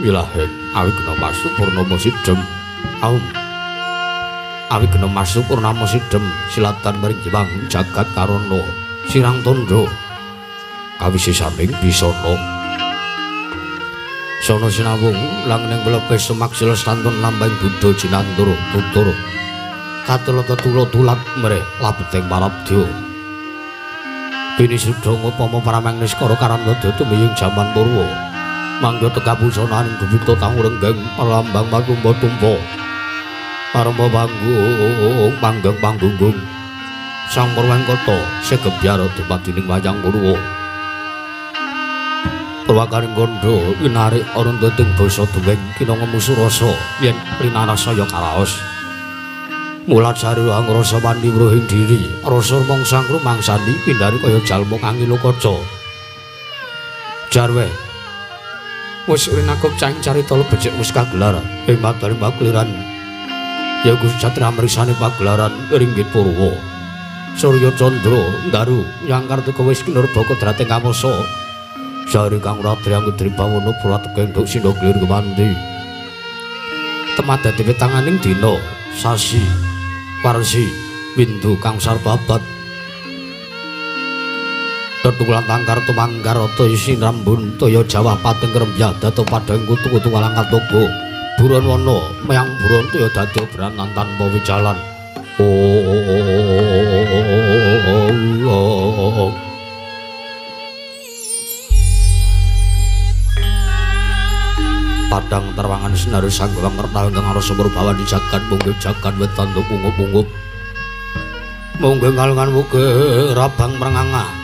Wilaheng awigna mastu purnama sidhem. Aum. Awigna mastu purnama sidhem silatan maring Jewang jagat karana sirang tandha kawisisaning bisana. Sono sinawung langning pelepes semak silestantun lambang buddha jinantur tutur katela tetula tulat mreh labeteng parabdya. Bini sudha ngupama paramang niskara karandha tumiying jaman purwa mangga tekapusananing gubita tahu renggeng perlambang matumpa-tumpa parama panggung panggang panggunggung sang Purwengkata segebyar dumadining wayang purwa. Purwakaring kandha winarik arundating basa duweng kinanga musurasa yen linarasaya karaos. Mula jare angrasa wani wruhing diri, rasa mangsa ngrumangsani pindhari kaya jalma kang ngilu kaca. Jarwe wis rinakup cahing carita becik wis kagelar ing madaring pakeliran. Ya Gusti Satria mriksani pagelaran ringgit purwa. Surya Candra ndaru yang kartika wis kinurba kodrating kawasa. Jare kang Radri Angudri bawana puratek enduk sindha glir kemanti. Temadati wetanganing dina, sasi, warsi, windu kang sarta abad. Tetulan tangkar tumanggar rata isi rambun toya Jawa pating krembyah dato padang kutu-kutu walang katoga. Buron wana meyang buron toya dadi obranan tanpa wijalan. Oh. Padang terwangan senaru sanggawang ngerta ingkang arsa murbawan di jagat munggih jagat wetan pungup-pungup. Munggih kalungan muge rabang mrengangah.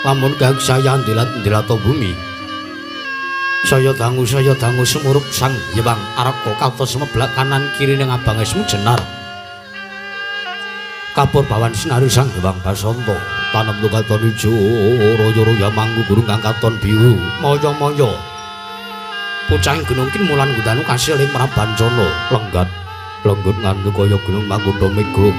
Lamun kang saya ndilat-ndilata bumi. Saya dangu sumurup sang Hyang Arka kados meblak kanan kiri ning abang esmu jenar. Kapur bawan senaru sang Hyang Basanta tanem katon ijo royo-royo manggu gurung kang katon biru moyo-moyo. Pucang gunung kinmulan gudanu kasil ing Prabancana lenggat lenggut ngantu kaya gunung Mangkunda Mega.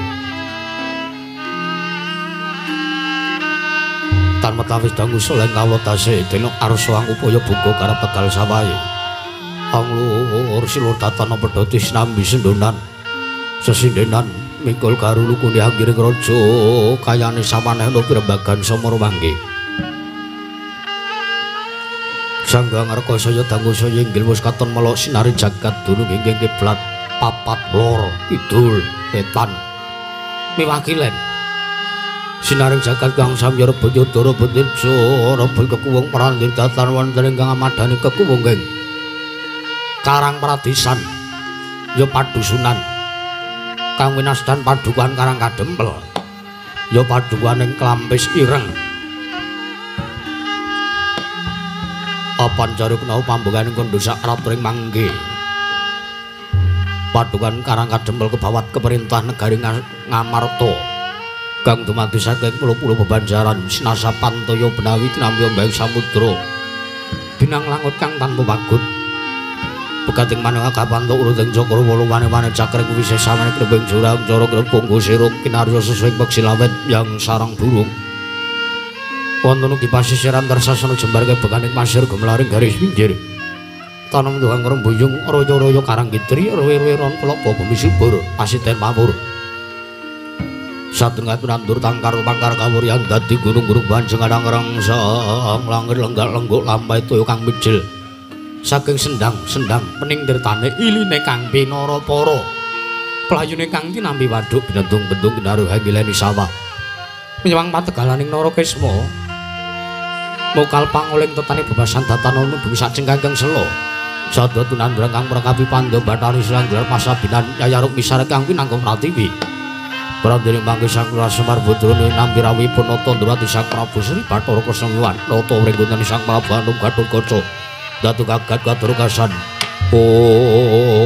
Tan metawis dangu soleng kawula tasih dene arsa angupaya buka karep tegal sawahe. Anglur silur datana pedhoti sinambi sendonan sesindenan mikul karo lukune anggiring raja kayane samaneh pirembagan samara mangke. Sangga ngarka saya dangu saya inggil wis katon melok sinari jagat dunung ingkang kiblat papat lor kidul wetan miwakilen. Sinaring jagat kang samya rebut yudara betejo rebut kekuwung prandir datan wonten ingkang amadani kekuwung ing Karang Pradisan ya padusunan kang winastan padukuhan Karang Kadempel ya padukuhan ing Klampis Ireng. Apan jare menawa pambukaning kandha sak raturing mangke padukuhan Karang Kadempel kebawat keperintah negari Ngamarta kang dumadi saking pulo-pulo bebanjaran sinasapan toya benawi tinampi ombeng samudra binang langut kang tanpa pagut pegating maneka kapanto uruting cakra wolu wane-wane cakring wisesamane klebing jurang cara grepung siruk kinarya sesuing peksilawen yang sarang burung wonten ugi pasisiran tersasana jembar kebekaning pasir gumlaring garis pinggir tanem tuhang rembuyung royo-royo karang kitri rowe-rowe ron klopo bumi subur pasiten mawur. Satengah nandur tangkar pangkar kawuryan dadi gunung-gunung banjengan ngrangsang langit lenggak-lengguk lampahe toya kang mijil saking sendang-sendang pening tirtane iline kang pinara para playune kang tinampi waduk binentung-bentung kinaruh ngileni sawah menyewang pategalaning Narakesma mukal pangoling tetane bebasan datana bumi sacengkang sela sada tunandra kang prakapi pandha bathari silanggelar pasabinan yayaruk misare kang pinangka pratiwi. Prandene mangke Sang Semar Putrane nampi rawuhipun Nata Ndrawati Sang Prabu Sri Bathara Kresna Nata wringgunane Sang Prabu Anum Gathotkaca datu kagat kadurukasan. Oh.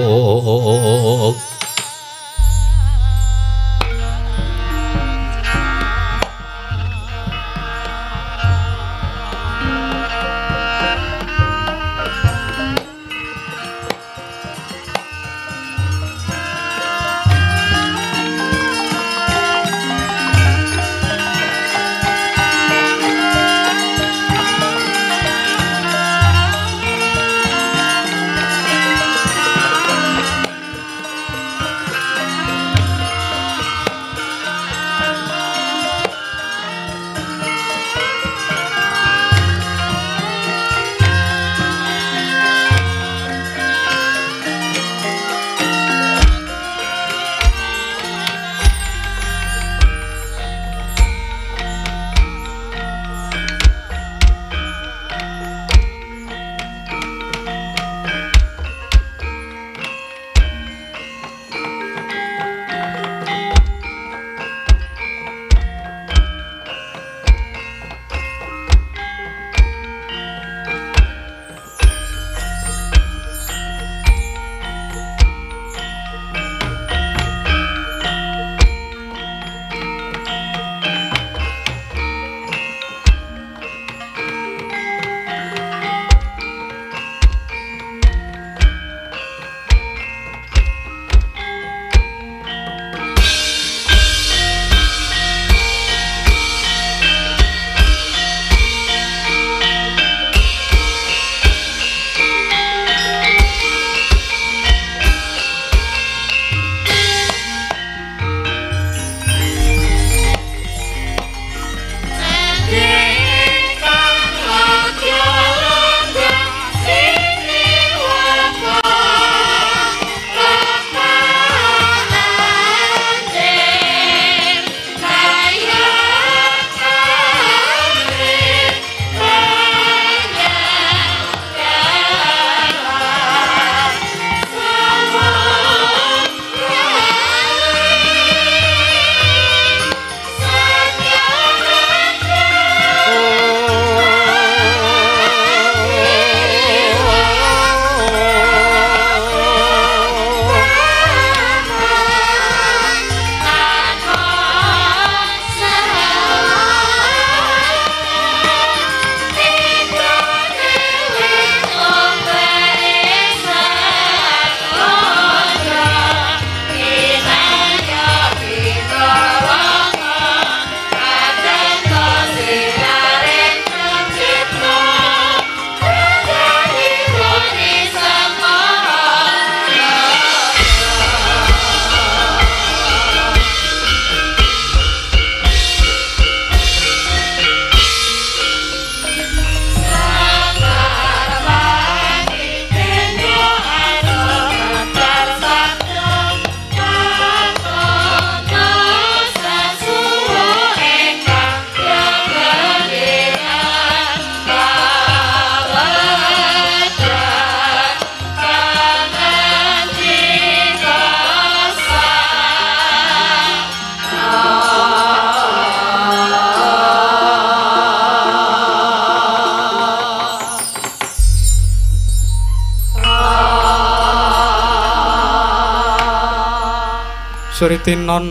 Suritinon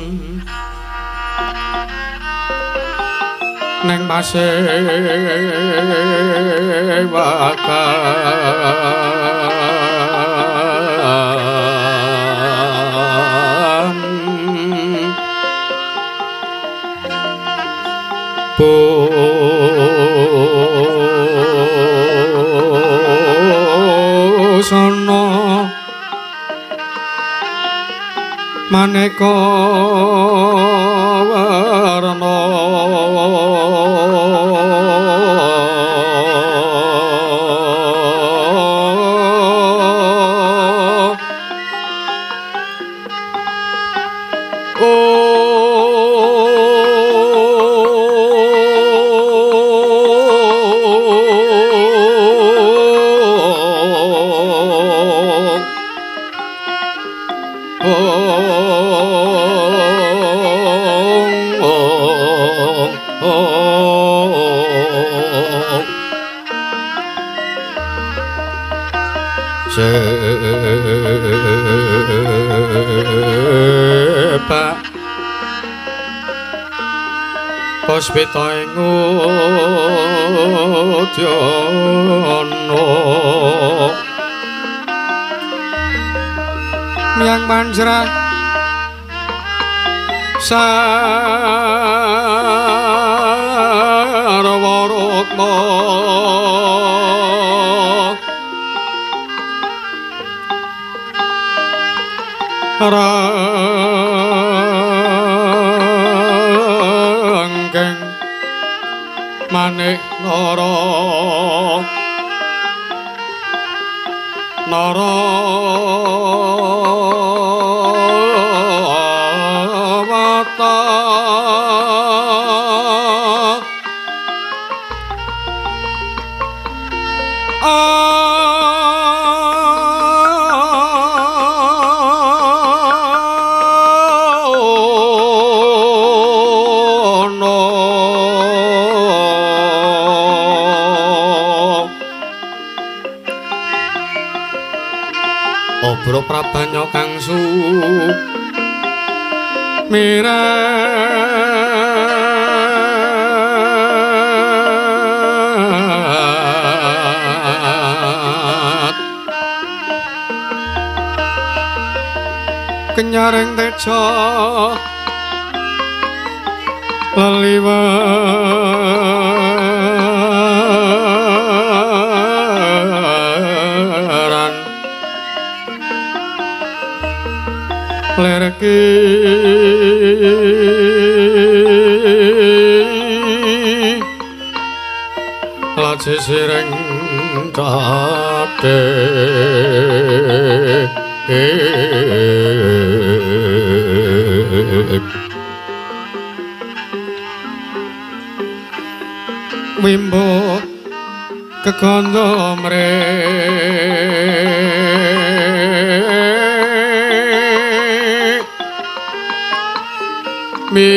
neng pasewakan busana maneka warna Sepak Puspita ing udyana Miang manjra sarwa rukma Ranggeng manik nara nara mata Obro prabanya kang sumirat kenyaring teja leliweran lerki Laci sireng cate wimbo kekondo mre mi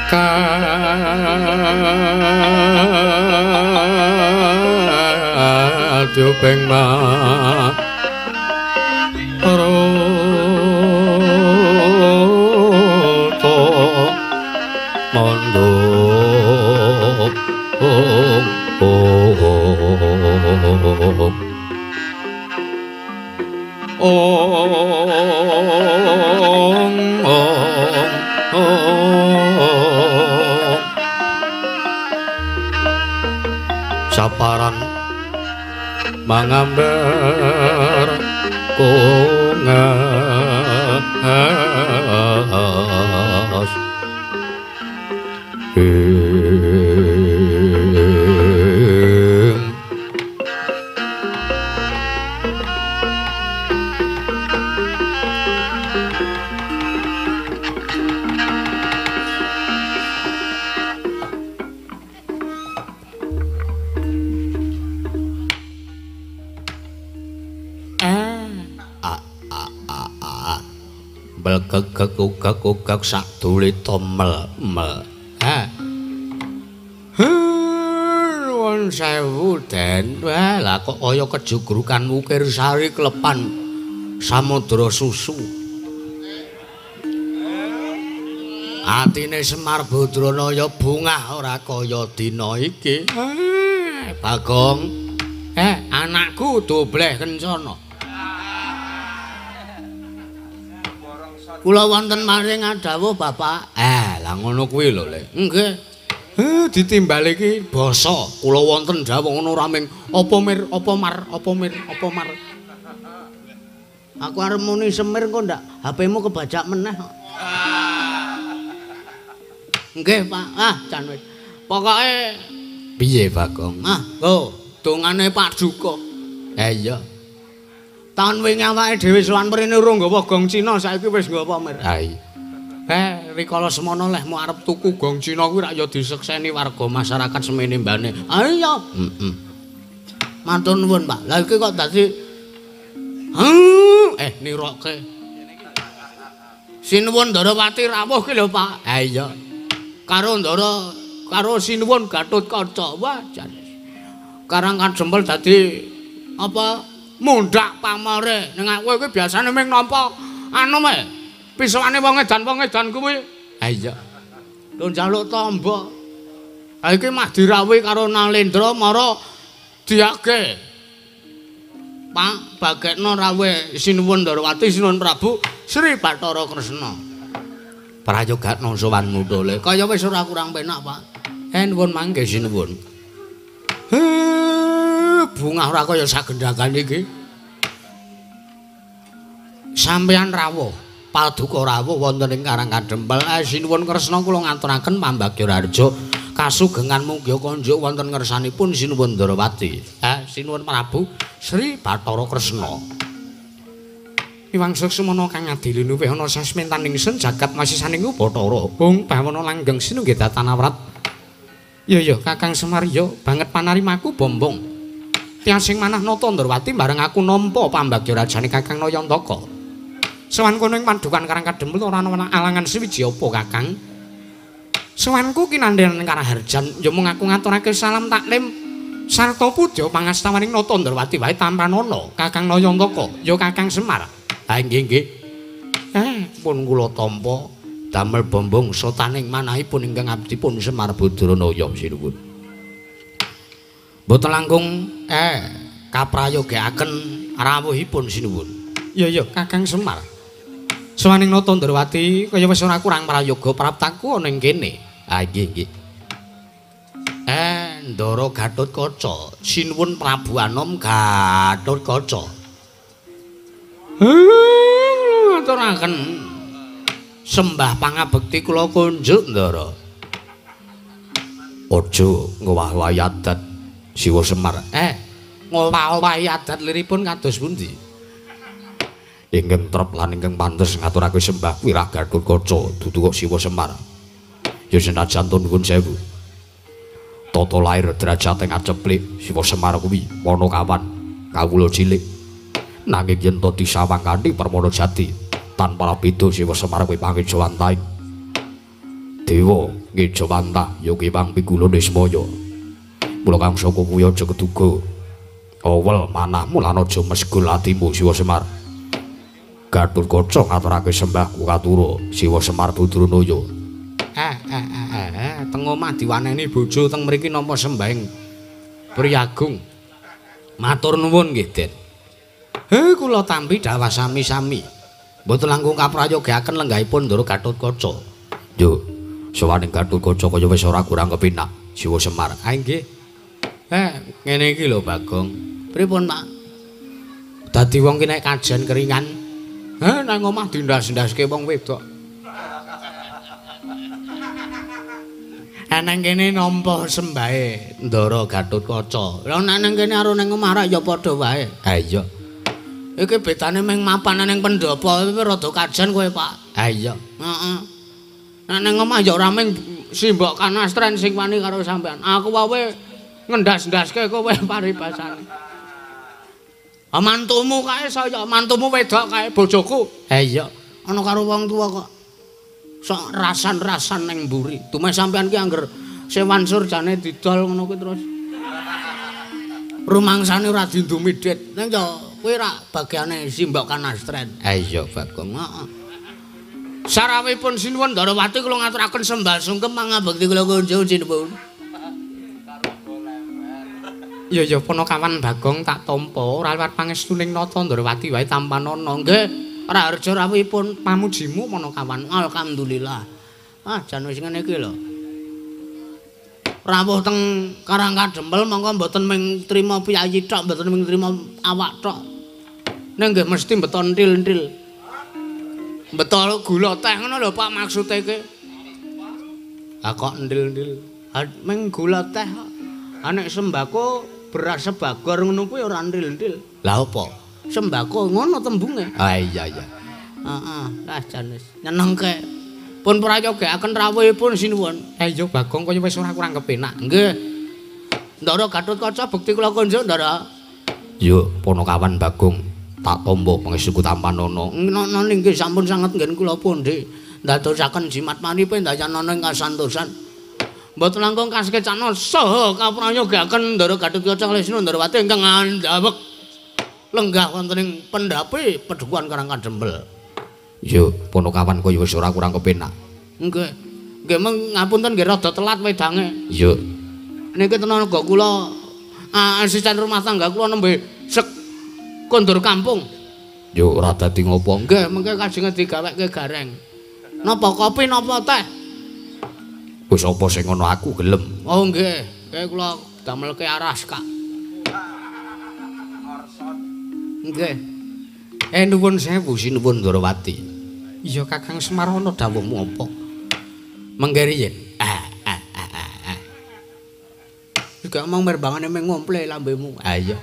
ka ma roto mondo ong ong ong saparan mangambar kongas Belgegeg sak dulita mel mel. Ha. Nuwun sewu Den. Wah, lah kok kaya kejugrukan ukir sari klepan samudra susu. Atine Semar Badranaya bungah ora kaya dina iki. Bagong. Anakku dobleh kencana. Kula wonten maring adawuh Bapak. Lah ngono kuwi lho, Le. Nggih. Ditimbal iki basa. Kula wonten dawuh ngono ora ming apa mir, apa mar, apa mir, apa mar. Aku arep muni semir kok ndak HP-mu kebajak meneh kok. Nggih, Pak. Ah, jan wis. Pokoke piye, Bagong? Ah, go, dongane Pak Duka. Iya. Taun wingi awake dhewe sowan mrene urung nggawa gong Cina, saiki wis nggawa mir. Ha iya. Rikala semono leh mu arep tuku gong Cina kuwi rak ya disekseni warga masyarakat semene mbane. Ha iya. Heeh. Matur nuwun, Pak. Lah iki kok dadi niroke. Sinuwun Ndarawati rawuh ki lho, Pak. Ha iya. Karo Ndara karo Sinuwun Gatotkaca. Wah, jan. Karang Kadempel dadi apa? Mundhak pamore. Ning aku iki biasane mung nampa anu me. Pisokane wong edan kuwi. Ha iya. Lho njaluk tamba. Ha iki mah dirawuhi karo Nalendra mara diage. Pak bagekno rawuhe Sinuwun Ndarawati Sinuwun Prabu Sri Bathara Kresna. Prayogakno sowan mundhule. Kaya wis ora kurang penak, Pak. Nuwun mangke sinuwun. Bungah ora kaya sagendhagan iki. Sampeyan rawuh, paduka rawuh wonten ing Karang Kadempel. Sinuwun Kresna kula ngaturaken pambagya raharja kasugengan mungya konjuk wonten ngersanipun Sinuwun Ndarawati. Sinuwun Prabu Sri Bathara Kresna. Iwang Suksmana kang adili luwih ana sasmentaning sun jagat masisaning Bathara. Hung bawana langgeng sinunggih datanawrat. Ya ya Kakang Semar ya banget panarimaku bombong. Tiasing manah Nata Ndrawati bareng aku nampa pambagya rajane Kakang Nayantaka. Sowan kono ing padukan Karang Kadempel ora ana alangan suwiji apa Kakang. Sowanku kinandhan Karaharjan ya mung aku ngaturake salam taklim sarta puja pangastawaning Nata Ndrawati wae tampanana Kakang Nayantaka ya Kakang Semar. Ha nggih nggih. Pun kula tampa damel bombong sotaning manahipun ingkang abdipun Semar Badranaya sinuwun. Mboten langkung kaprayogaaken rawuhipun sinuwun. Ya ya Kakang Semar. Sowaning Nata Ndrawati kaya wis ora kurang prayoga praptaku ana ing kene. Ha nggih nggih. Ndara Gatotkaca, sinuwun Prabu Anom Gatotkaca. Ngaturaken sembah pangabekti kula kunjuk Ndara. Aja ngowah-owahi adat Siwa Semar. Ngowah-owahi adat liripun kados pundi? Ingkang trep lan ingkang pantes ngaturake sembah kuwi Ra Gatotkaca dudu kok Siwa Semar. Ya senajan to nuwun sewu. Tata lair derajate ngaceplik Siwa Semar kuwi Panakawan kawula cilik. Nanging yen to disawang kanthi permana jati tanpa beda Siwa Semar kuwi pangejawantahing dewa ngejawantah ya ki pang pigula Nismaya. Mula kang saka kuwi aja keduga awel manahmu lan aja mesgul atimu Siwa Semar. Gatotkaca ngaturake sembahku katura Siwa Semar Badranaya. Teng omah diwaneni bojo teng mriki nampa sembahing priyagung. Matur nuwun nggih, Den. Kula tampi dhawah sami-sami. Mboten langkung kaprayogaken lenggahipun Ndara Gatotkaca. Yo, sowaning Gatotkaca kaya wis ora kurang kepenak Siwa Semar. Ha nggih. Ngene iki lho Bagong. Pripun, Pak? Dadi wong ki nek kajen keringan, nang omah dindas-ndaske wong wedok. Nang kene nampa sembahe Ndara Gatotkaca. Lah nek nang kene karo nang omah ra ya padha wae. Ha iya. Iki bedane mung mapan ning pendhapa iki rada kajen kowe, Pak. Ha iya. Heeh. Nek nang omah ya ora mung simbok kanastren sing wani karo sampean. Aku wae ngendas-ndaske kowe paribasane. Ah mantumu kae saya, mantumu wedok kae bojoku. Ha iya. Ana karo wong tuwa kok. Sok rasan-rasan ning mburi. Dumeh sampean ki angger sewan surjane didol ngono kuwi terus. Rumangsane ora dindumi dit. Ning ya kuwi ra bagiane simbok kanastren. Ha iya Bagong. Heeh. Sarawipun sinuwun Ndarawati kula ngaturaken sembah sungkem mangabekti kula kunjung sinuwun. Ya ya Panakawan Bagong tak tampa ora liwat pangestuning nata Ndarawati wae tampanana. Nggih. Raharja rawuhipun pamujimu Panakawan. Alhamdulillah. Ah jan wis ngene iki lho. Rawuh teng Karang Kadempel mongko mboten mung trima piyayi tok, mboten mung trima awak tok. Ning nggih mesti beto entil-entil. Beto gula teh ngono lho Pak maksude iki. Ha kok entil-entil. Mung gula teh kok. Ha nek sembako beras sebagor ngono kuwi ora entil-entil. Lah apa? Sembako ngono tembunge. Ah iya iya. Heeh, lah jan wis nyenengke. Pun prayogaaken rawuhipun sinuwun. Ha iya Bagong kaya wis ora kurang kepenak. Nggih. Ndara Gatotkaca bekti kula kunjuk Ndara. Yo Panakawan Bagong tak tampa pangestuku tampanana. Nana nggih sampun sanget nggen kula pundi ndadosaken jimat manipe ndayanana ing kasantosan. Mboten langkung kasekecana saha kaprayogaken Ndara Gatotkaca kalih Sinuwun Ndarawati ingkang andhawek lenggah wonten ing pendhape Padukuhan Karang Kadempel. Yo Panakawan kaya wis ora kurang kepenak. Nggih. Nggih meng ngapunten nggih rada telat wedange. Iya. Niki tenaga kula asisten rumah tangga kula nembe sek kondur kampung. Yo ora dadi ngopo. Nggih, mengke kajenge digaweke gareng. Napa kopi napa teh? Wis apa sing ngono aku gelem. Oh nggih, nggih kula damelke aras, Kak. Nggih. Nuwun sewu sinuwun Ndarawati. Iya Kakang Semar ana dawuhmu apa? Mengke riyin. Juga omong merbangane mung ngomple lambemu. Ha iya.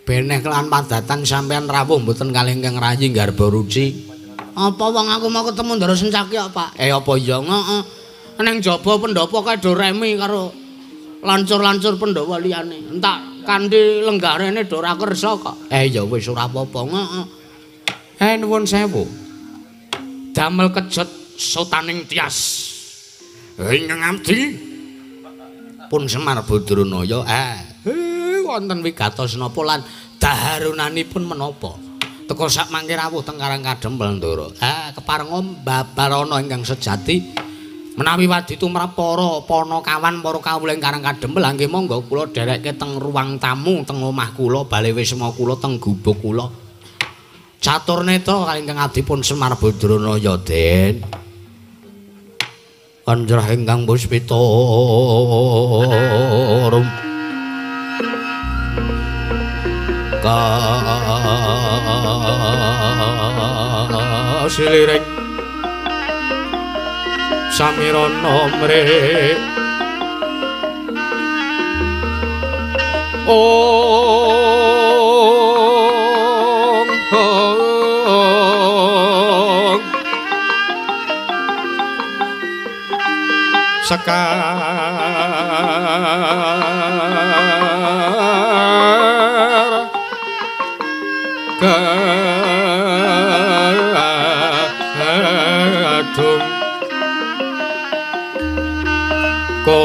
Beneh kelan padatan sampean rawuh mboten kalih ingkang rayi nggarba ruci. Apa wong aku mau ketemu Ndara Sencaki kok, Pak? Apa iya? Heeh. Nang jaba pendhapa kae do remi karo lancur-lancur Pandhawa liyane. Entak kanthi lenggah rene do ora kersa kok. Ya wis ora apa-apa. Heeh. Nuwun sewu. Damel kejet sotaning tias. Ingkang abdi pun Semar Badranaya. Wonten wigatos napa lan daharunanipun menapa? Teka sak mangke rawuh teng Karang Kadempel Ndara. Keparenga babarana ingkang sejati menawi wadi tumrap para panakawan para kawula ing Karang Kadempel nggih monggo kula dherekke teng ruang tamu teng omah kula bale wisma kula teng gubuk kula. Catur neta kalih ingkang abdi pun Semar Badranaya Den. Kanjrah ingkang puspita rum. Kasiliring samirana mrih ong ong sekar gadung ko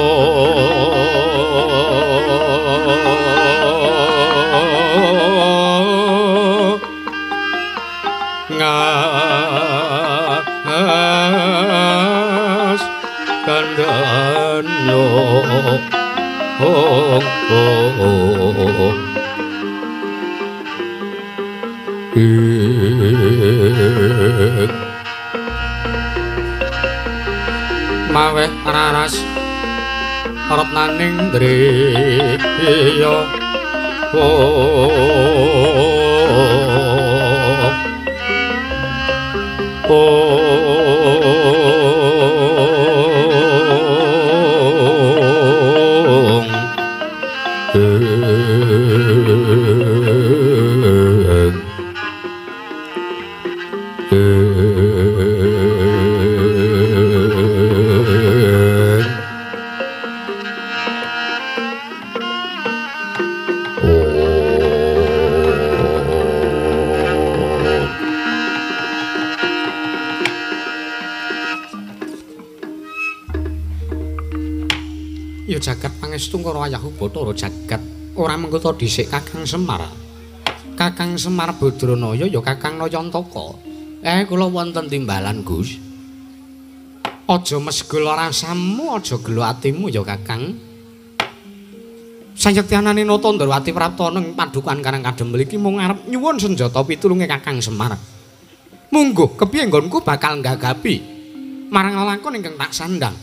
ngas kandhano ong ong maweh raras retnaning driya ong Ya jagat pangestu karo ayahku Bathara jagat ora mengko dhisik Kakang Semar. Kakang Semar Badranaya ya Kakang Nayantaka. Kula wonten timbalan Gus. Aja mesgul rasamu, aja gelo atimu ya Kakang. Sayekti anane Nata Ndrawati prapta ning padukan Karang Kadempel iki mung arep nyuwun senjata pitulunge Kakang Semar. Mungguh kepiye nggonku bakal nggagapi marang lelakon ingkang tak sandang.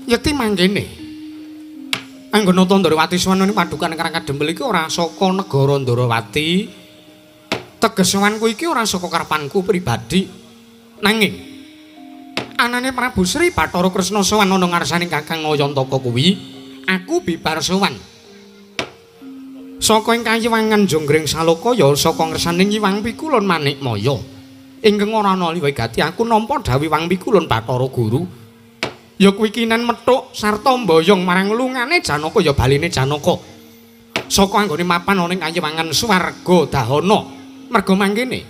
Yekti mangkene. Anggon Nata Ndrawati sowan ning padukan Karang Kadempel iki ora saka negara Ndrawati. Teges sowanku iki ora saka karepanku pribadi. Nanging anane Prabu Sri Bathara Kresna sowan ana ngarsaning Kakang Nayantaka kuwi, aku bibar sowan. Saka ing kayiwangan Jonggring Saloka ya saka ngersaning Hyang Pikulun Manikmaya. Ingkang ora ana liwegati aku nampa dhawuh Hyang Pikulun Bathara Guru. Ya kuwi kinen methuk sarta mboyong marang lungane Janaka ya baline Janaka. Saka anggone mapan ana ing kayiwangan swarga dahana. Merga mangkene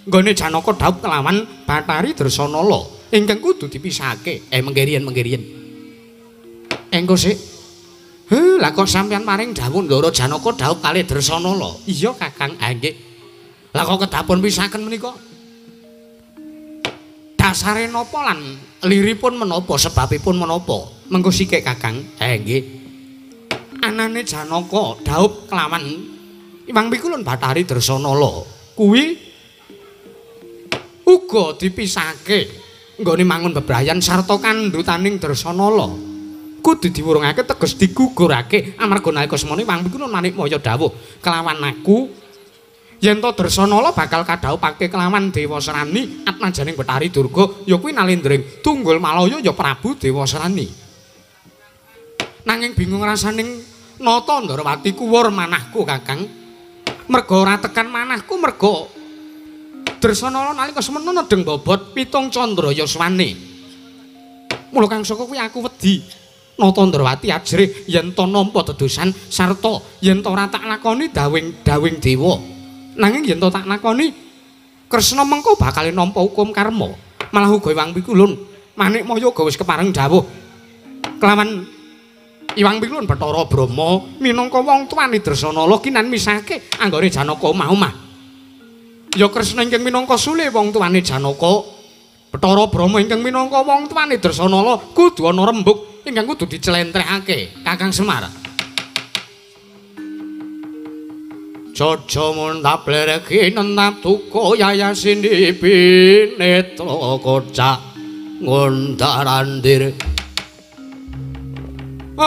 nggone Janaka dhaup kelawan Bathari Dresanala ingkang kudu dipisahake. Mengke riyen. Engko sik. Heh, lah kok sampeyan maring dawuh Ndara Janaka dhaup kalih Dresanala? Iya Kakang, nggih. Lah kok kedapun pisahaken menika? Dasare napa lan liripun menapa, sebabipun menapa? Mengko sikik Kakang. Nggih. Anane Janaka dhaup kelawan Hyang Pikulun Bathari Dresanala kuwi uga dipisahake nggone mangun bebrayan sarta kandhutaning Dresanala. Kudu diwurungake teges digugurake amarga nalika semana Hyang Pikulun Manikmaya dawuh kelawan aku yen to Dresanala bakal kadhawuhake kelawan Dewa Serani atmajaning Bathari Durga ya kuwi nalendring Tunggul Malaya ya Prabu Dewa Serani. Nanging bingung rasaning Nata Ndrawati kuwur manahku Kakang. Merga ora tekan manahku merga Dresanala nalika semana nedheng bobot pitung candra yaswane. Mula kang saka kuwi aku wedi Nata Ndrawati ajrih yen to nampa dedosan sarta yen to ora tak lakoni dawing-dawing dewa. Nanging yen to tak lakoni Kresna mengko bakal nampa hukum karma. Malah uga Hyang Pikulun Manikmaya uga wis kepareng dawuh kelawan Hyang Pikulun Bathara Brahma minangka wong tuwane Dresanala kinan misahke anggone Janaka omah-omah. Ya Kresna ingkang minangka sule wong tuwane Janaka, Bathara Brahma ingkang minangka wong tuwane Dresanala kudu ana rembug ingkang kudu diclentrehake Kakang Semar. Jojo muntap lereki nentap duka yayasini pinetra kocak ngundarandir. Ang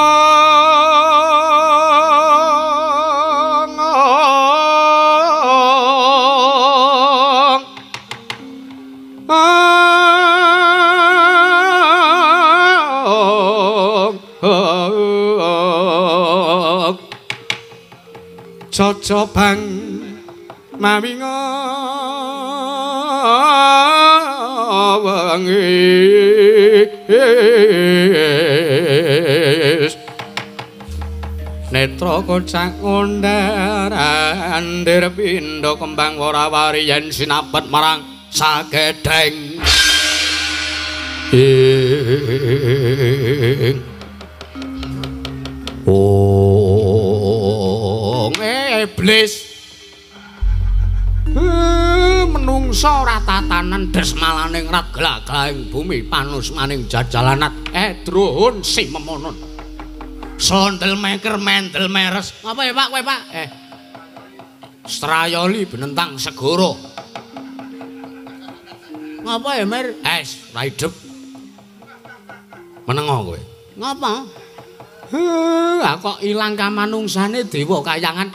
Cocobang mawi wengi netra kocak kondar-andir pindha kembang wara-wari yen sinapet marang sakedheng ing ong iblis menungsa ora tatanan desmalaning rat glagahing bumi panusmaning jajalanat edrohun simemonon sondel meker mendel meres apa ya Pak kowe Pak strayoli benentang segara ngapa ya Mir es ra idep menengo kowe ngapa kok ilang kamanungsane dewa kayangan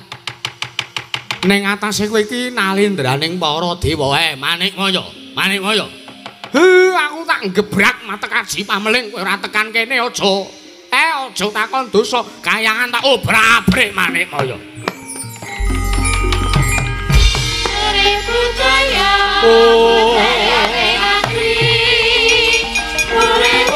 ning atase kowe iki nalindraning para dewa Manikmaya Manikmaya aku tak gebrak matek aji pameling kowe ora tekan kene aja aja takon dosa kayangan tak obrak-abrik Manikmaya urip budaya budayane agri urip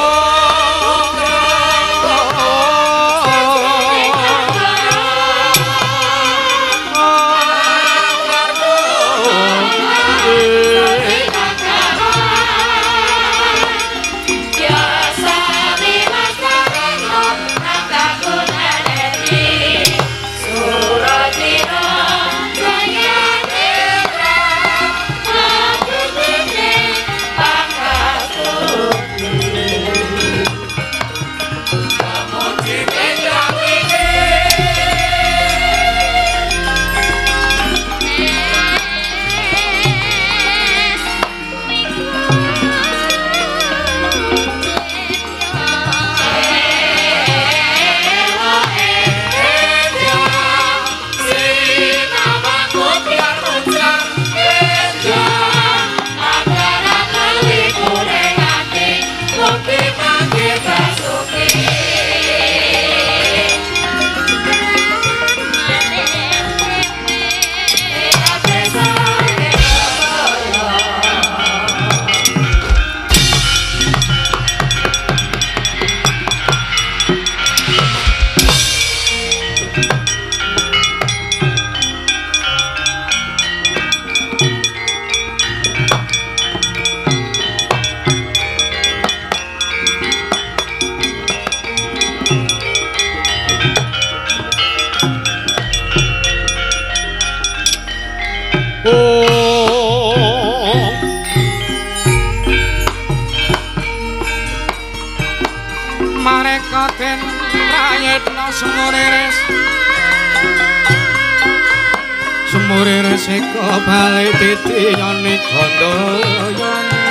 Semuriris eka bali titi yoni gandayani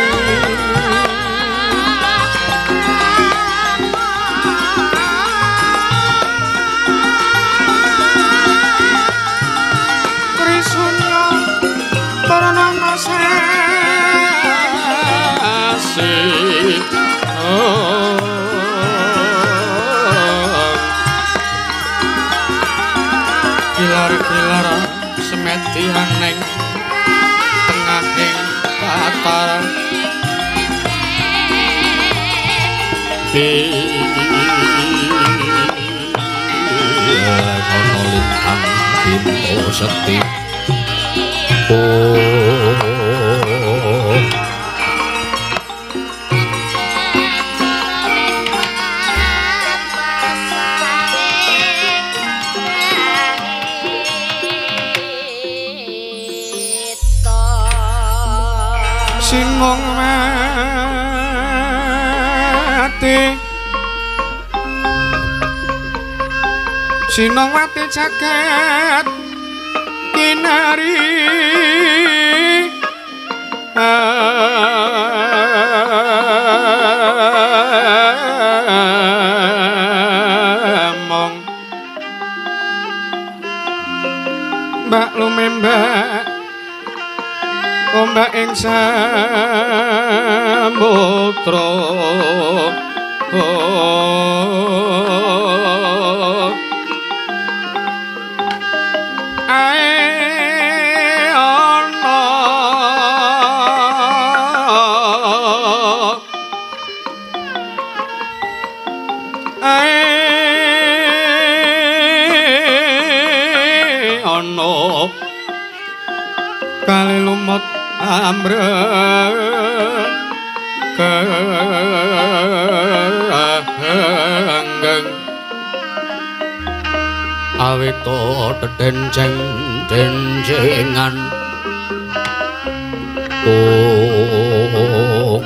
Trisunya purnama sasi kilar-kilar semedihan ning tengahing batara ana lintang bintang sekti Sinong mati Sinong mati jagat kinari among Mbak lumembak ombak ing samudra Ae ana ae ana kali lumut amreng kenggeng awito dedenceng dencengan oh.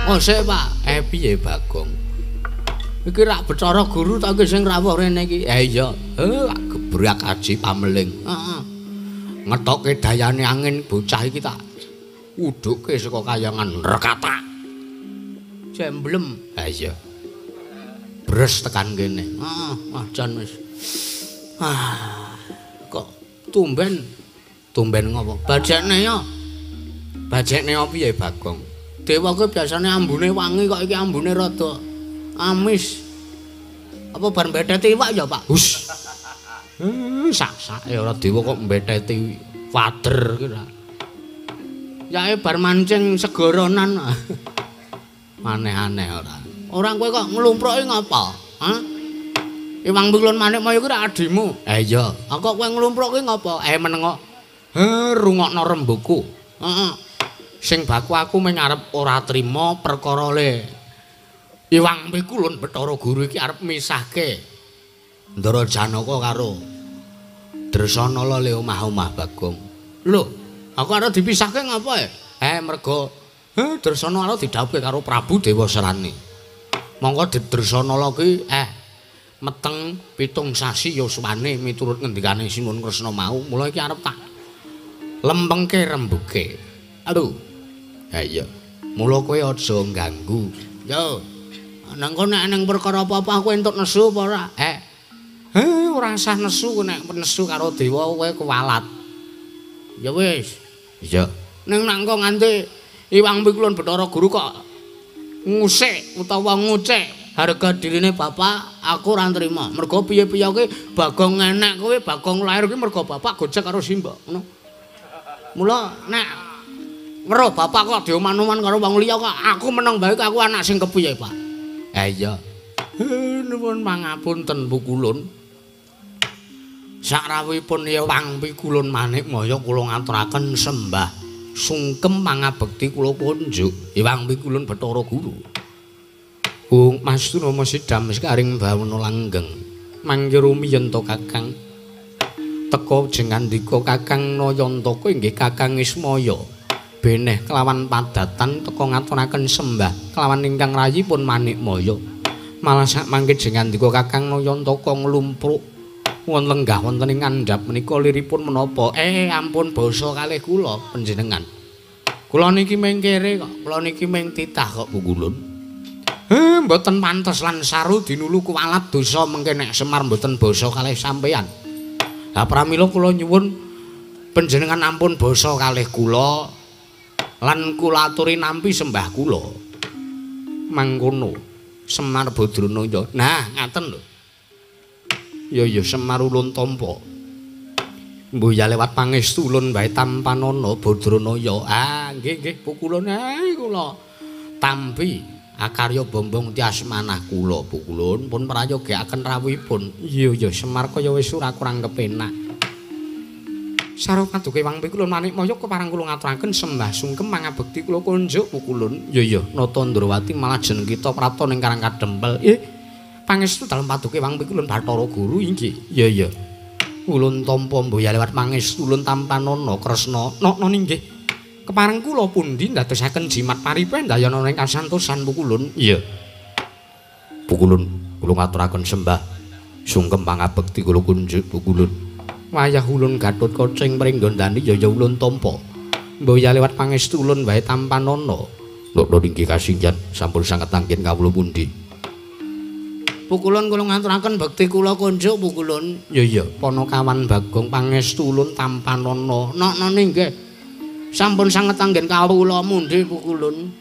Oh sik Pak, piye Bagong? Iki rak Bathara Guru ta iki sing rawuh rene iki? Iya, lak gebrak aji pameling. Heeh. Ngetokke dayane angin bocah iki tak udhuke saka kayangan rekatak. Jemblem. Ha iya. Bres tekan kene. Heeh, wah jan wis. Ah, kok tumben. Tumben ngopo? Bajekne ya. Bajekne piye Bagong? Dewa kuwi biasane ambune wangi kok iki ambune rada amis. Apa bar mbetheti iwak ya, Pak? Hus. Sak-sake ora dewa kok mbetheti wader ki ra. Yae bar mancing segoronan. Aneh-aneh ora. Ora kowe kok nglumpruki ngapa? Hah? Iwang Pikulun Manikmaya kuwi ra adimu. Ha iya. Kok kowe nglumpruki ngapa? Menengo. Rungokno rembugku. Heeh. Sing baku aku mung arep ora trima perkara le Iwang Pikulun Bathara Guru iki arep misahke Ndara Janaka karo Dresanala le omah-omah Bagong. Lho, aku arep dipisahke ngapa e? Mergo Dresanala didhawuhke karo Prabu Dewaserani. Mongko Dresanala ki meteng 7 sasi yuswane miturut ngendikane Sinuwun Kresna mau. Mula iki arep tak lempengke rembuge. Aduh. Ha iya. Mula kowe aja ngganggu. Yo. Nang kono nek ning perkara apa-apa aku entuk nesu apa ora? Ora usah nesu, nek nesu karo dewa kowe kuwalat. Ya wis. Iya. Ning nek engko nganti Iwang Pikulun Bathara Guru kok ngusik utawa ngucek harga dirine bapak, aku ora nrima. Mergo piye-piye kuwi Bagong enek kuwi Bagong lair kuwi mergo bapak gojek karo simbok, ngono. Mula nek weruh bapak kok dioman-oman karo wong liya kok aku meneng bae aku anak sing kepiye, Pak? Ha iya. Nuwun pangapunten Pukulun. Sakrawuhipun Hyang Pikulun Manikmaya kula ngaturaken sembah sungkem pangabekti kula kunjuk Hyang Pikulun Bathara Guru. Ung Mastuna sidam sekaring bawana langgeng. Mangke rumiyin to Kakang. Teka jengandika Kakang Nayantaka inggih Kakang Ismaya. Beneh kelawan padatan teka ngaturaken sembah kelawan ingkang rayipun Manikmaya. Malah sak mangke jengandika Kakang Nayantaka nglumpruk wonten lenggah wonten ing ngandhap menika liripun menapa? Ampun basa kalih kula panjenengan. Kula niki mung kere kok, kula niki mung titah kok Pukulun. Mboten pantes lan saru dinulu kuwalat dosa mengke nek Semar mboten basa kalih sampeyan. Lah pramila kula nyuwun panjenengan ampun basa kalih kula lan kula aturi nampi sembah kula. Mangkono Semar Badrana ya. Nah, ngaten lho. Ya ya Semar ulun tampa. Mbuh ya lewat pangestu ulun wae tampanana Badranaya. Ah, nggih nggih Pukulun kula tampi akarya bombong tias manah kula Pukulun pun prayogyaken rawuhipun. Iya ya Semar kaya wis ora kurang kepenak. Sarwa paduka Hyang Pikulun Manikmaya kepareng kula ngaturaken sembah sungkem pangabekti kula kunjuk Pukulun. Ya ya Nata Ndrawati malah jeneng kita prapta ning Karang Kadempel. Pangestu dalem paduka Hyang Pikulun Bathara Guru inggih. Ya ya. Ulun tampa mboya lewat pangestu ulun tampanana Kresna. Nokno inggih. Kepareng kula pundi ndadosaken jimat paripe ndayana ing kasantosan Pukulun. Iya. Pukulun kula ngaturaken sembah sungkem pangabekti kula kunjuk Pukulun. Wayah ulun Gathotkaca ing pringgondani ya ya ulun tampa. Mboya lewat pangestu ulun wae tampanana. Nokno inggih kasinggihan sampun sanget anggen kawula pundi. Pukulun kula ngaturaken bekti kula kunjuk Pukulun. Ya ya Panakawan Bagong pangestu ulun tampanana. Nokno inggih. Sampun sanget anggen kawula mundhi Pukulun.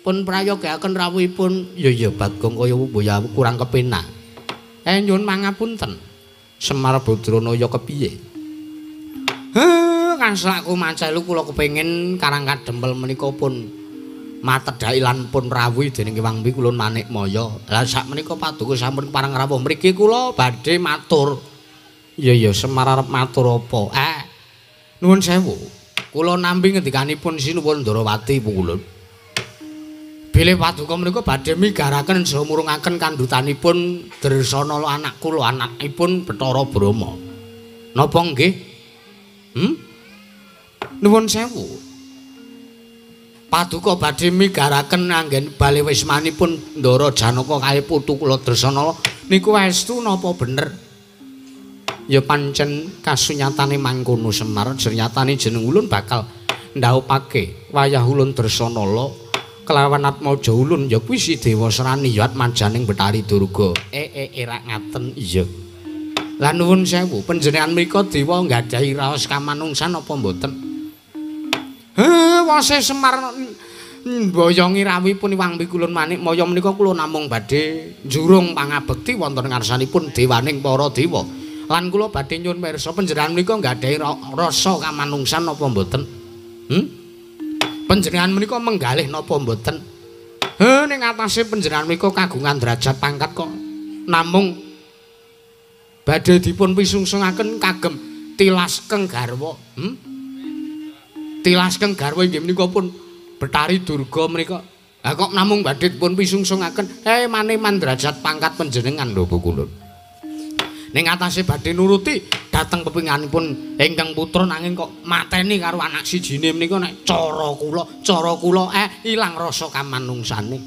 Pun prayogaken rawuhipun. Ya ya Bagong kaya ya kurang kepenak. Nyuwun mangapunten. Semar Badranaya kepiye? Kaslaku mancelu kula kepengin Karang Kadempel menika pun matedhaki lan pun rawuhi dening Hyang Wikulun Manikmaya. Lah sak menika paduka sampun pareng rawuh mriki kula badhe matur. Ya ya Semar arep matur apa? Nuwun sewu. Kula nampi ngendikanipun Sinuwun Ndarawati pukulun. Bilih paduka menika badhe migaraken saha murungaken kandhutanipun Dresanala anak kula, anakipun Bathara Brahma. Napa nggih? Nuwun sewu. Paduka badhe migaraken anggen bale wismanipun Ndara Janaka kalih putu kula Dresanala niku estu napa bener? Ya pancen kasunyatane mangkono Semar, jernyatane jeneng ulun bakal ndaupake wayah ulun Dresanala kelawan atmaja ulun ya kuwi si Dewa Srani ya atmajaning Bathari Durga. Rak ngaten iya. Lah nuwun sewu, panjenengan mriku dewa nggadahi raos kamanungsan apa mboten? Wase Semar mboyongi rawuhipun Hyang Wikulun Manikmaya menika kula namung badhe njurung pangabekti wonten ngarsanipun dewaning para dewa. Lan kula badhe nyuwun pirsa panjenengan menika nggadahi rasa kamanungsan apa mboten? Panjenengan menika menggalih napa mboten? Ning atase panjenengan menika kagungan derajat pangkat kok namung badhe dipun pisungsungaken kagem tilas keng garwa. Tilas keng garwa inggih menika pun Bathari Durga menika. Lah kok namung badhe dipun pisungsungaken maneman derajat pangkat panjenengan lho pukulun. Ning atase badhe nuruti dhateng pepinganipun ingkang putra nanging kok mateni karo anak sijine menika nek cara kula ilang rasa kamanungsane.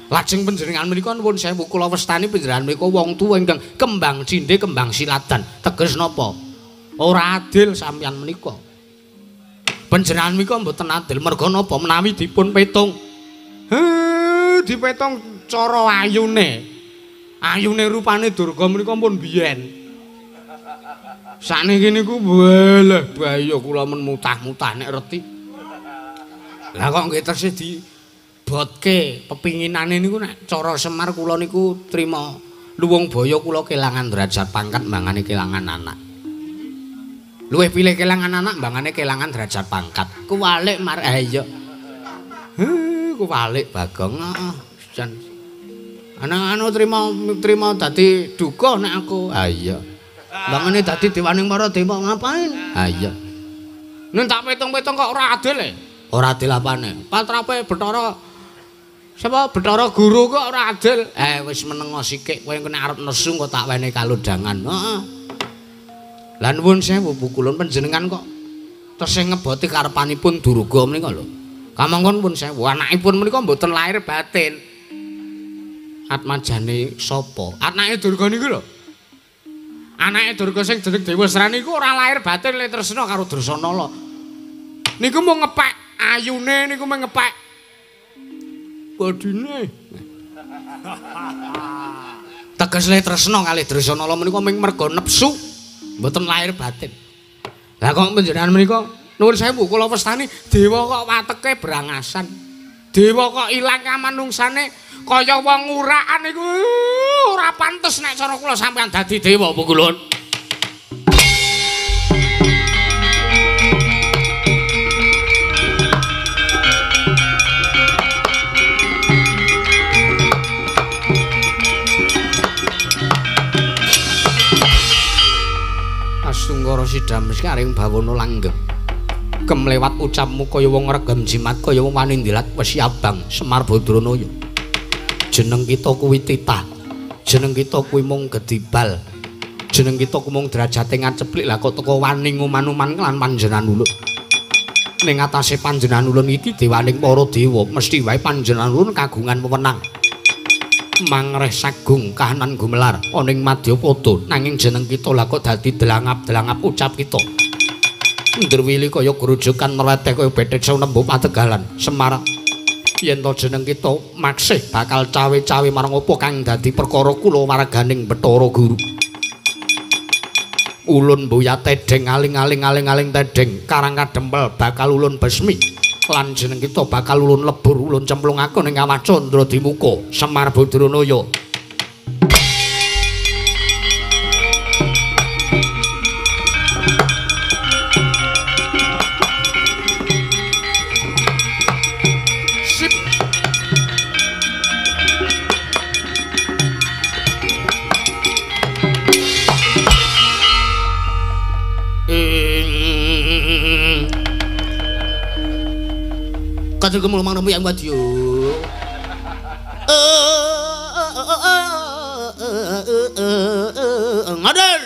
Lajeng panjenengan menika nuwun sewu kula wastani panjenengan menika wong tuwa ingkang kembang cindhe kembang siladan. Teges napa? Ora adil sampeyan menika. Panjenengan menika mboten adil merga napa menawi dipun petung. Dipetung cara ayune. Ayune rupane Durga menika pun biyen. Sakniki niku weleh bahaya kula men mutah-mutah nek reti. Lah kok nggih tesih dibotke pepinginane niku nek cara Semar kula niku trima luwung baya kula kelangan derajat pangkat mbangane kelangan anak. Luwih pilih kelangan anak mbangane kelangan derajat pangkat. Kuwalik mar iya. Kuwalik Bagong. Heeh, jan. Ana-anu trima dadi duka nek aku. Ha iya. Mbangane dadi dewaning para dewa ngapain? Ha iya. Nek tak petung-petung kok ora adil e. Ora adil apane? Patrape Bathara sapa Bathara Guru kok ora adil. Wis menengo sikik kowe nek arep nesu kok tak wenehi kalodhangan. Heeh. Lah nuwun sewu pukulun panjenengan kok tesih ngeboti karepanipun Durga menika lho. Kamangka pun sewu anakipun menika mboten lahir batin. Atmajane sapa? Anake Durga niku lho. Anake Durga sing jeneng Dewa Srani iku ora lahir batin le tresna karo Dresanala. Niku mung ngepek ayune niku mung ngepek bodine. Teges le tresna kalih Dresanala menika mung merga nepsu mboten lahir batin. Lah kok panjenengan menika nuwun sewu kula wastani dewa kok wateke brangasan. Dewa kok ilang kamanungsane kaya wong urakan iku ora pantes nek cara kula sampeyan dadi dewa pukulun. Astungkara sidhames karing bawana langgeng. Kemlewat ucapmu kaya wong regem jimat kaya wong wani ndilat wesi abang Semar Badranaya. Jeneng kita kuwi titah. Jeneng kita kuwi mung gedibal. Jeneng kita kuwi mung derajate ngaceplik lah kok teko wani nguman-uman lan panjenengan ulun. Ning atase panjenengan ulun iki dewaning para dewa, mesti wae panjenengan ulun kagungan wewenang. Mangreh sagung kahanan gumelar ana ing madyapada nanging jeneng kita lah kok dadi delangap-delangap ucap kita. Ndrwili kaya grujukan mreteh kaya bethek sanembu pategalan Semar. Yen to jeneng kita maksih bakal cawe-cawe marang apa kang dadi perkara kula warganing Bathara Guru. Ulun mboya tedheng aling-aling aling-aling tedheng Karang Kadempel bakal ulun besmi. Lan jeneng kita bakal ulun lebur ulun cemplungake ning Kawah Candra Dimuka Semar Badranaya. Sip. Katur kemul mang yang wadyo. Ngadar.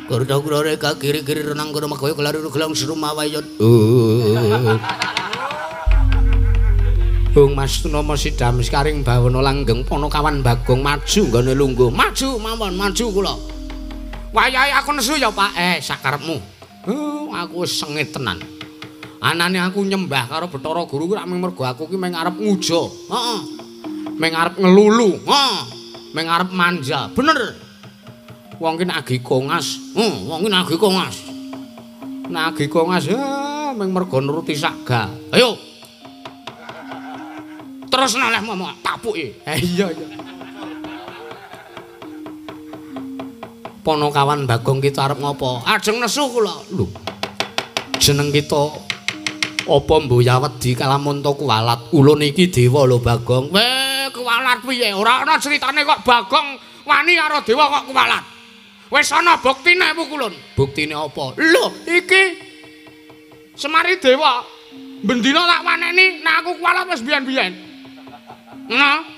Kurda kurare ka kiri-kiri renang kono makoyo kelari gelang serumawayot. Bung Mas Tunama sidam sekaring bawana langgeng Panakawan Bagong maju nggone lungguh. Maju mawon, maju kula. Wayahe aku nesu ya, Pak. Sakarepmu. Aku wis sengit tenan. Anane aku nyembah karo Bathara Guru kuwi rak mung mergo aku ki mung arep nguja. Heeh. Mung arep ngelulu. Heeh. Mung arep manja. Bener. Wong ki nagih kongas. Heeh, wong ki nagih kongas. Nagih kongas mung mergo nuruti saga. Ayo. Terus noleh momok tapuki. Iya iya. Panakawan Bagong kita arep ngopo? Ajeng nesu kula. Lho. Jeneng kita apa mboya wedi kalamunta kuwalat? Ulun iki dewa lho Bagong. Weh, kuwalat piye? Ora ana critane kok Bagong wani karo dewa kok kuwalat. Wis ana buktine pukulun. Buktine apa? Lho, iki Semari dewa. Bendina tak waneni nek aku kuwalat wis biyen-biyen. Nah.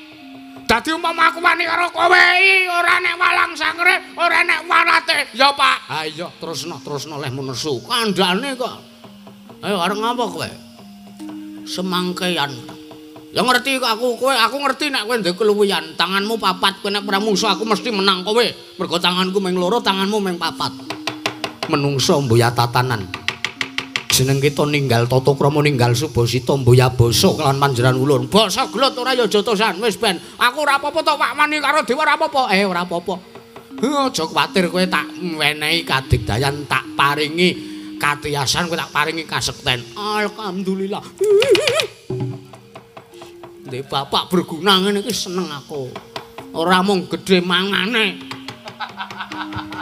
Dadi umpama aku wani karo kowe iki ora nek walang sangre, ora nek walate. Ya, Pak. Ha iya, terusno, terusno lehmu nesu. Kandhane kok. Ayo arep ngapa kowe? Semangkean. Ya ngerti kok aku kowe, aku ngerti nek kowe ndek keluwihan, tanganmu papat, kowe nek perang musuh aku mesti menang kowe. Mergo tanganku mung loro, tanganmu mung papat. Menungso mboya tatanan. Jeneng kita ninggal tata krama ninggal subasita mboya basa kelawan panjenengan ulun. Basa gelut ora ya jotosan, wis ben. Aku ora apa-apa to Pak wani karo dewa ora apa-apa. Ora apa-apa. Aja kuwatir kowe tak wenehi kadigdayan, tak paringi katiyasan, kowe tak paringi kasekten. Alhamdulillah. Ndek bapak berguna ngene iki seneng aku. Ora mung gedhe mangane.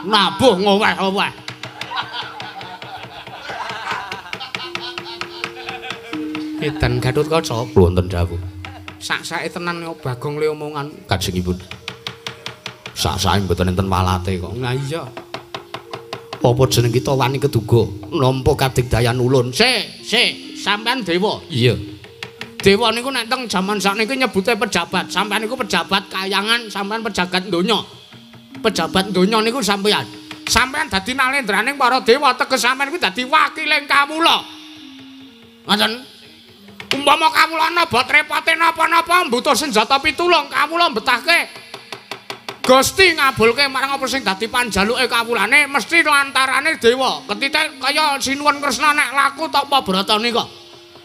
Nabuh ngoweh-oweh. Edan Gatotkaca wonten dawuh. Sak-sake tenan kok Bagong le omongan kajengipun. Sak-sake mboten enten walate kok. Lah iya. Apa jeneng kita wani keduga nampa kadigdayan ulun? Sik, sik, sampean dewa. Iya. Dewa niku nek teng jaman sakniki nyebute pejabat. Sampean niku pejabat kayangan, sampean pejabat donya. Pejabat donya niku sampean. Sampean dadi nalendraning para dewa, teges sampean niku dadi wakiling kawula. Ngoten. Umpama kawula napa repote napa-napa mbutuh senjata pitulung, kawula mbetahke Gusti ngabulke marang apa sing dadi panjaluke kawulane mesti lantarane dewa. Ketite kaya Sinuwun Kresna nek laku tapa brata nika.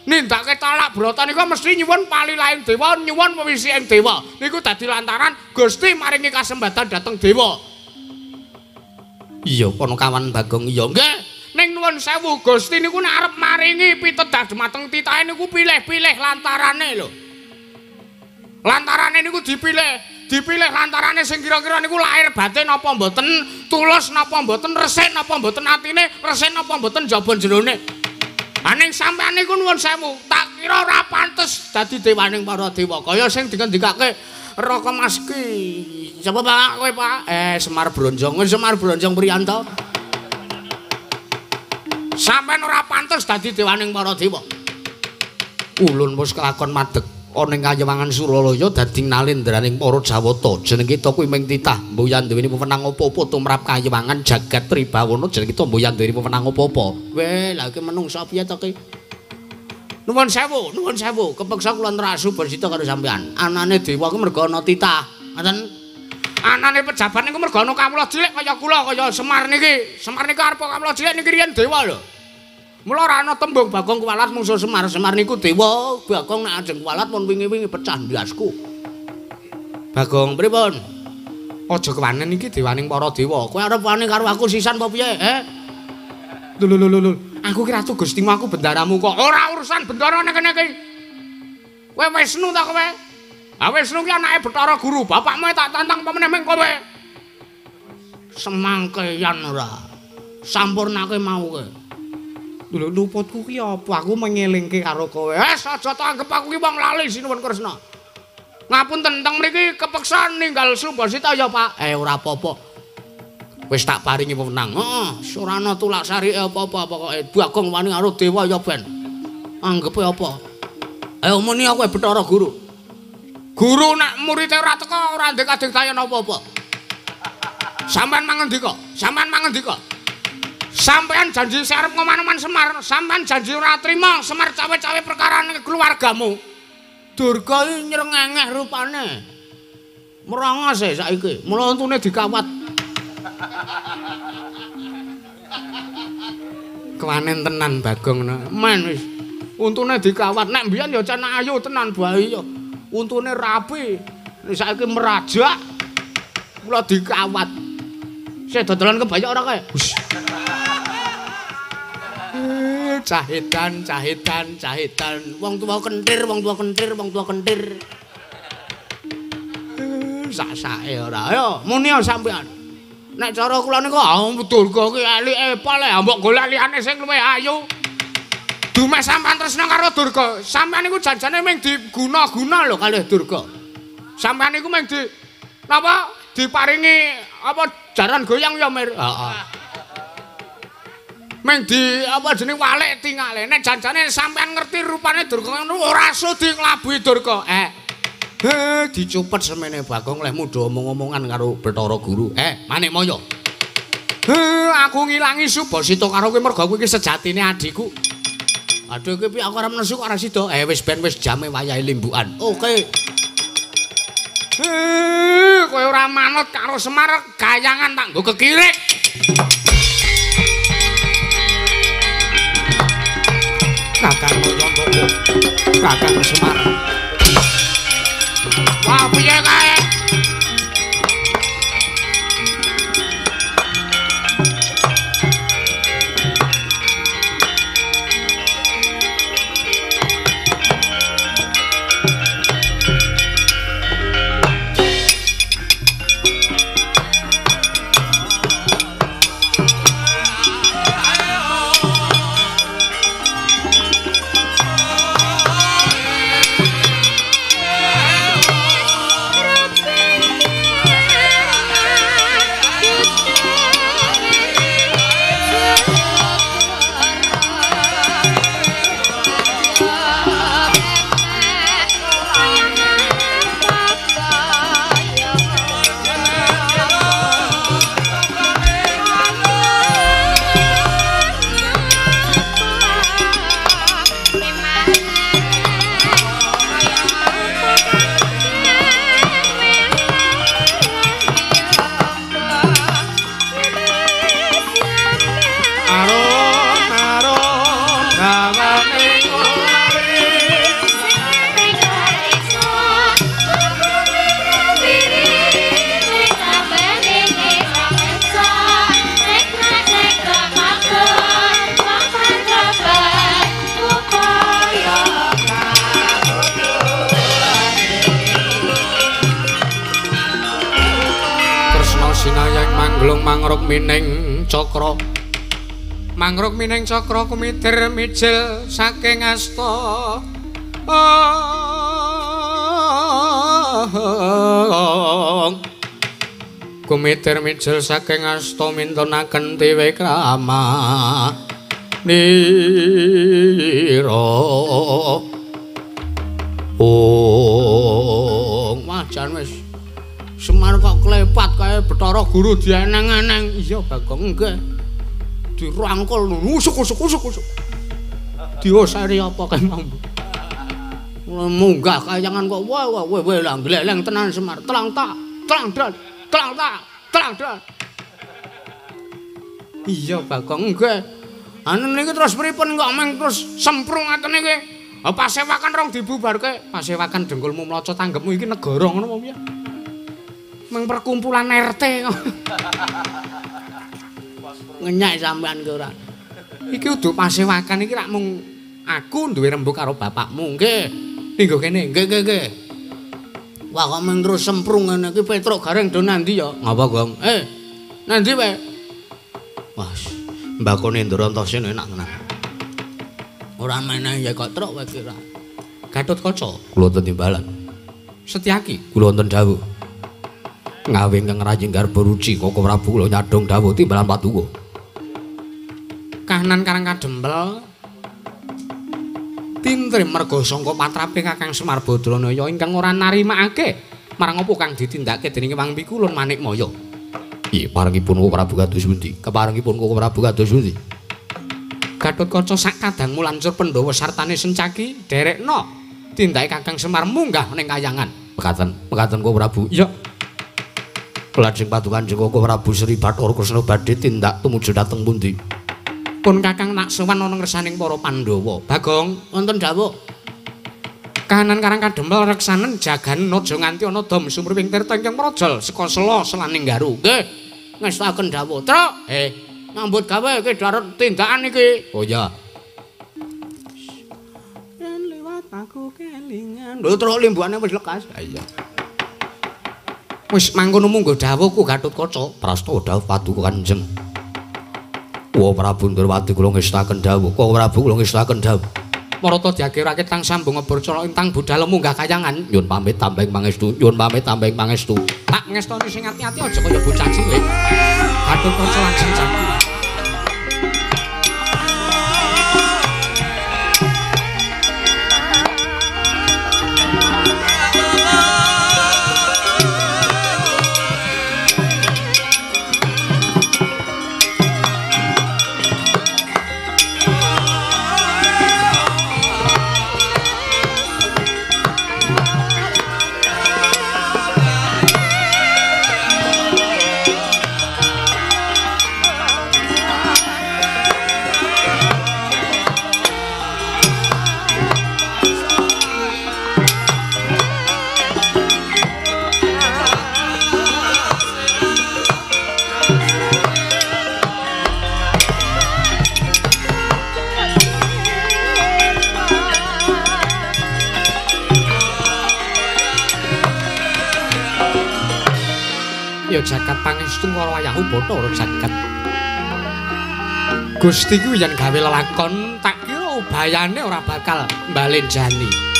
Nindakake talak brata nika mesti nyuwun palilahing dewa, nyuwun wewisiking dewa. Niku dadi lantaran Gusti maringi kasembatan dhateng dewa. Iya, Panakawan Bagong iya. Nggih. Ning nuwun sewu Gusti niku nek arep maringi pitedah dumateng titahe niku pilih-pilih lantarane lho. Lantarane niku dipilih, dipilih lantarane sing kira-kira niku lahir batin napa mboten, tulus napa mboten, resik napa mboten atine, resik napa mboten jaba jerone. Ha ning sampean niku nuwun sewu, tak kira ora pantes dadi dewaning para dewa. Kaya sing dingendikake Raka Maski. Sapa Pak kowe Pak? Semar Bronjong. Semar Bronjong Priyanto. Sampeyan ora pantes dadi dewaning para dewa. Ulun wis kelakon madeg ana ing kayewangan Suralaya dadi nalendraning para Jawata. Jeneng kita kuwi mung titah mboya duweni wewenang apa-apa tumrap kayewangan jagat Tribawana. Jeneng kita mboya duweni wewenang apa-apa. Weh, lha iki menungsa piye to ki? Nuwun sewu, nuwun sewu. Kepeksa kula nrasu bersita karo sampeyan. Anane dewa kuwi mergo ana titah. Ngoten. Anane pejabat niku mergo ana kawula cilik kaya kula kaya Semar niki. Semar niku arep kawula cilik niki riyen dewa lho. Mula ora ana tembung Bagong kuwalat mungsuh Semar. Semar niku dewa, Bagong nek ajeng kuwalat pun wingi-wingi pecah ndasku. Bagong pripun? Aja kewanen iki dewaning para dewa. Kowe arep wani karo aku sisan apa piye, he? Lho lho lho lho. Aku ki Ratu Gustimu, aku bendaramu kok. Ora urusan bendara nek kene iki. Kowe Wisnu ta kowe? Ha Wisnu ki anake Bathara Guru, bapakmu tak tantang apa meneh ming kowe. Semangkeyan ora. Sampurnake mau kowe. Lho luputku ki apa? Aku mengelingke karo kowe. Wes aja tak anggep aku ki wong lali sinuwun Kresna. Ngapunten teng mriki kepeksa ninggal Subasita ya, Pak. Ora apa-apa. Wis tak paringi wewenang. Heeh, ora ana tulak sarike apa-apa pokoke. Bagong wani karo dewa ya ben. Anggepe apa? Ayo muni aku Bathara Guru. Guru nek murite ora teka ora ndek kadigdayan apa-apa. Sampeyan mangendika, sampeyan mangendika. Sampeyan janji arep ngoman-oman Semar, sampeyan janji ora trima Semar cawe-cawe perkarane keluargamu. Durga iki nyrengengeh rupane. Merongos e saiki, mula untune dikawat. Kewanen tenan Bagong. Men wis. Untune dikawat. Nek mbiyen ya can ayu tenan bae ya. Untune rapi. Nek saiki merajak. Mula dikawat. Sik dodolan kebayak ora kae? Hus. Cahitan, cahitan, cahitan. Wong tua kentir, wong tua kentir, wong tua kentir. Sak-sake ora. Ayo muni sampean. Nek cara kula niku Durga ki elike pol mbok golek liyane sing luwih ayu. Dumeh sampean tresna karo Durga. Sampean niku janjane mung diguna-guna lho kalih Durga. Sampean niku mung di napa diparingi apa jaran goyang ya Mir? Heeh. Mung di apa jeneng walik tingale. Nek janjane sampean ngerti rupane Durga ngono ora sudi nglabuhi Durga. Dicupet semene Bagong leh mudha omong-omongan karo Bathara Guru. Manikmaya. Aku ngilangi Subasita karo kowe merga kowe iki sejatine adhiku. Aduh iki piye aku arep nesu kok ora sida. Wis ben wis jame wayahe limbukan. Oke. Kowe ora manut karo Semar gayangan tak nggo kekirik. Kakang Yantaka, Kakang Semar. Wah, piye kae? Mangruk mining cakra, mangruk mining cakra kumitir mijil saking asta. Kumitir mijil saking asta mintunaken tiwikrama nira. Oh, wah jan wis Semar kok klepat kae Bathara Guru dieneng-eneng. Iya Bagong nggih. Dirangkul usuk usuk usuk usuk. Dioseri apa kae mau. Munggah kayangan kok wah wah wah lah gleleng tenan Semar. Telang tak, telang dal, telang tak, telang dal. Iya Bagong nggih. Anu niki terus pripun kok meng terus semprung ngaten iki. Pasewakan rong dibubarke. Pasewakan dengkulmu mlocot tanggepmu iki negara ngono apa piye? Meng perkumpulan RT kok. Ngenyek sampean ki ora. Iki udu pasewakan iki rak mung aku duwe rembug karo bapakmu. Nggih. Linggo kene. Nggih, nggih, nggih. Wah kok mung terus semprung ngene iki Petruk Gareng do nandi ya? Ngapa, Gong? Nandi wae. Wah, mbakone Ndrantasena enak tenan. Ora meneh ya kok truk wae kira. Gatotkaca, kula wonten timbalan. Setyaki, kula wonten dawuh. Ngawe ingkang rayi garba ruci Koko Prabu kula nyadhong dawuh timbalan paduka. Kahanan Karang Kadempel tintrim merga sangka patrape Kakang Semar Badranaya ingkang ora narimakake marang apa kang ditindakake dening Wang Pikulun Manikmaya. Iya, parengipun Koko Prabu kados pundi? Keparengipun Koko Prabu kados pundi? Gatotkaca sak kadangmu lancur Pandhawa sartane Sencaki derekna tindake Kakang Semar munggah ning kayangan. Mekaten, mekaten Koko Prabu. Iya. Lajeng paduka Kanjeng Koko Prabu Sri Bathara Kresna badhe tindak tumuju dhateng pundi? Pun Kakang nak sowan ana ngersaning para Pandhawa. Bagong, wonten dawuh. Kahanan Karang Kadempel reksanen jagan aja nganti ana dom sumriping tirta ingkang mrojol saka sela selaning garu. Nggih. Ngestakaken dawuh. Truk, nyambut gawe iki daret tindakan iki. Oh iya. Yen liwat aku kelingan. Lho truk limbukane wis lekas. Ha iya. Wis mangkono munggo dawuhku Gatotkaca. Prasta dawuh paduka Kanjeng. Wa Prabu Ndrawati kula ngestakaken dawuh. Koko Prabu kula ngestakaken dawuh. Marata diagirake tang sambung ngeborcala intang budal munggah kayangan. Nyun pamit tambeng pangestu, nyun pamit tambeng pangestu. Tak ngestoni sing ati-ati aja kaya bocah cilik. Gatotkaca lan Sencaki. Ya jagat pangestu karo wayahku Bathara jagat. Gusti ku yen gawe lelakon tak kira ubayane ora bakal mbalenjani.